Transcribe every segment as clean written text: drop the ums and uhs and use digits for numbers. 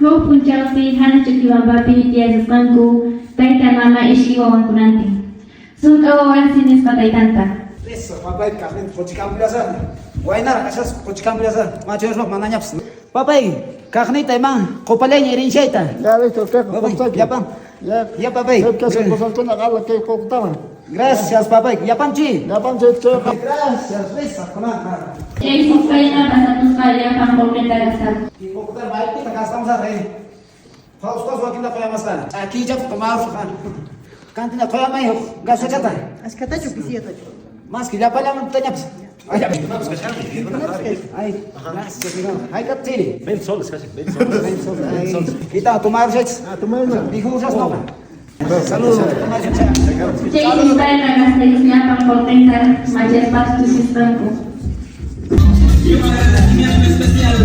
Huk p'unchawsi hanaq Chuquiwampapi tiyasqanku tayta mama iskay wawankunantin. Sullk'a wawansi nisqa taytanta. Eso, papay kaqninta quchikanpullasaqmi. Waynaraq kashaspa quchikanpullasaqmi. Machuyaspaqa manañapis. Papay, kaqniyta ima qupallayña herenciayta. Ya listo, kayqa Papay, quptayki. llapan. Ya. Ya papay. Chay kashan cosaskunaka ala kay quqtawan. Gracias papay, llapanchi. Llapan chay chayqa. Gracias, risaq kunanqa. Chaysi payqa pasapusqa llapan qullqita gastaspa. Quqta maypita gastamusaq eh. Qhawsqas wakinta qoyamasqa. Ch'akiychata tomarusqa. Kantina qoyamay huk gasachata. Ashkatachu pisillatachu? Maski llapallamantañapis. Ay, gracias, Hayk'ataq chiri? 20 soles casi, 20 soles. 20 soles. Ay, Kita tomarushaychis. Ah, tomaruna. Mikhusas noqa. Saludos. Chaysi payqa gastayusqa llapan qullqinta machaspas tusisqanku. Y un agradecimiento especial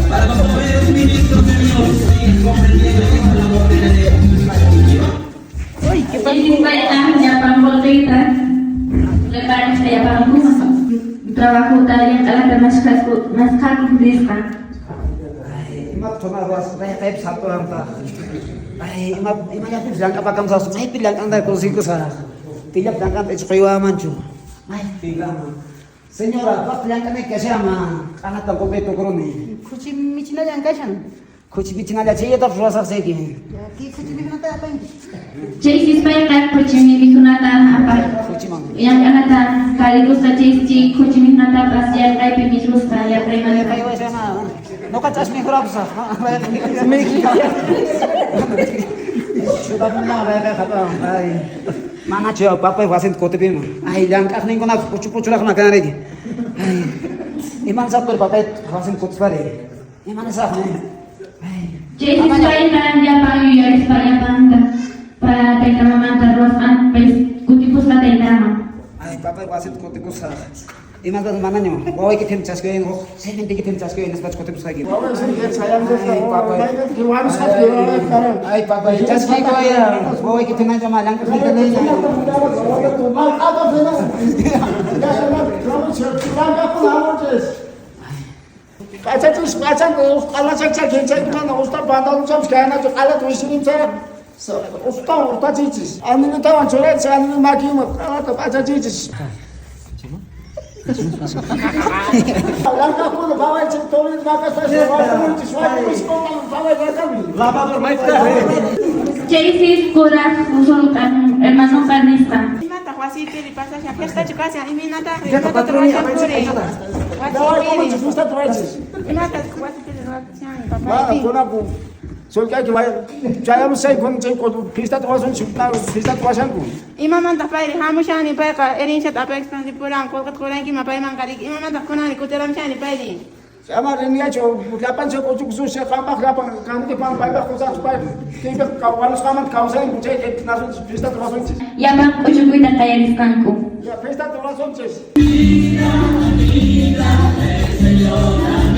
para los obreros ministros de Dios que comprendiendo esta labor que tenemos. Uy, qué Chaysi payqa llapan qullqinta reparasqa llapankuman. Trabajota llank'anata maskhasku maskhakuq risqa. Ay, imata tomar ruwasqa, kaypi salturamta. Ay, ima imallapipis llank'apakamusaqchu, maypi llank'anta conseguikusaq. Pillapis llank'anta icha quywamanchu. Maypi kanman. Señora, paqta llank'anayki kashama, q'anatan qullqiyta tukuruni. Khuchi michinallan kashan. Khuchi michinalla chayllatapas ruwasaq chayki. Ya, kay khuchi mikhunata apanki. Chaysi payqa khuchi mikhunata apaq. Khuchiman. Llank'anata tarikusqa chaysi chay khuchi mikhunatapas yarqaypi mikhusqa yarqaymanta. Noqa ch'as mikhurapusaq. Ay, manachu papay wasinta kutipiman. Ay, llank'aqninkunapas puchu puchuraqma kanriki. Ay, imanisaq pero papay wasinta kutispari. Imanisaqmi. Ay. Chaysi payqa llapan yuyarispa llapanta para tayta mamanta ruwasqan kutipusqa taytaman. Ay, papay wasinta kutipusaq. Imantas manaña wawayki thim chaskiwayn huk sirvienteyki thim chaskiwayn nispachu kutipusqayki. Ay, papay. Ay, papay, chaskiykuway wawayki thinanchama llank'aqniyta niyña. P'achachis p'achanku q'alachakcha kinchaykunana usta pantalonchapis kaynachu q'alata wisirinchayqa ustawan urtachichis anilitawan churaychis anili makinman q'alata p'achachiychis. Llank'aqkuna papaychik turit makaspas waykunchis waykumiskuman papay llank'anmi. Lavador maypitaq. Chaysi kuraq sullk'an hermanonqa nisqa. Imataq wasiypiri pasashan fiestachu kashan imaynataq Llapa imataq patroni ruwashankuri Waykumunchis wasiypiri fiestata ruwaychis. imataq wasipiri ruwashan Mana papaypi kunaku sullk'ayki chayamusay kun chay fiestata ruwasunchis fiestata ruwashanku. Imamantaq payri hamushani payqa herenciata apaykuspan ripuran qullqita qurankiman paymanqa riki imamantaq kunani kutiramushani payri Ama rinyachu llapanchik k'uchukususha qampaq llapan qamkipan paypaq kusaqchu pay kaypiq wañusqamanta kawsarin chay nasunchis fiestata ruwasunchis. Llapan k'uchukuyta qallarisqanku. Ya fiestata ruwasunchis. Vida, vida, el Señor.